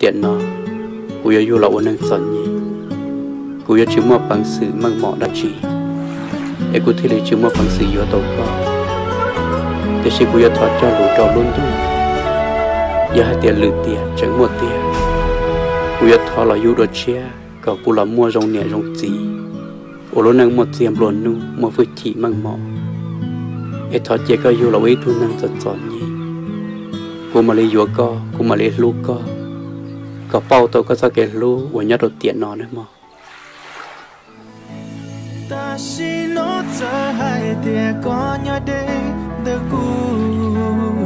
tiam no kuv yuav yug los ua neeg txom nyem, kuv yuav tsis muaj peev xwm meej mom dab tsi, es kuv thiaj li tsis muaj peev xwm yuav tau koj. Tiam sis kuv yuav thov cog lus rau lub ntuj, yog hais tias lwm tiam tseem muaj tiag, kuv yuav thov los yug dua tshiab kom kuv los muaj zoo niam zoo txiv, ua lub neej muaj txiag nplua nuj, muaj hwj chim meej mom, es thov cia koj yug los ua ib tug neeg txom txom nyem. Kuv mam li yuav koj, kuv mam li hlub koj, kom pauj tau koj txoj kev hlub uas nyob rau tiam no nawb mog. Tam sim no txawm hais tias koj nyob deb ntawm kuv,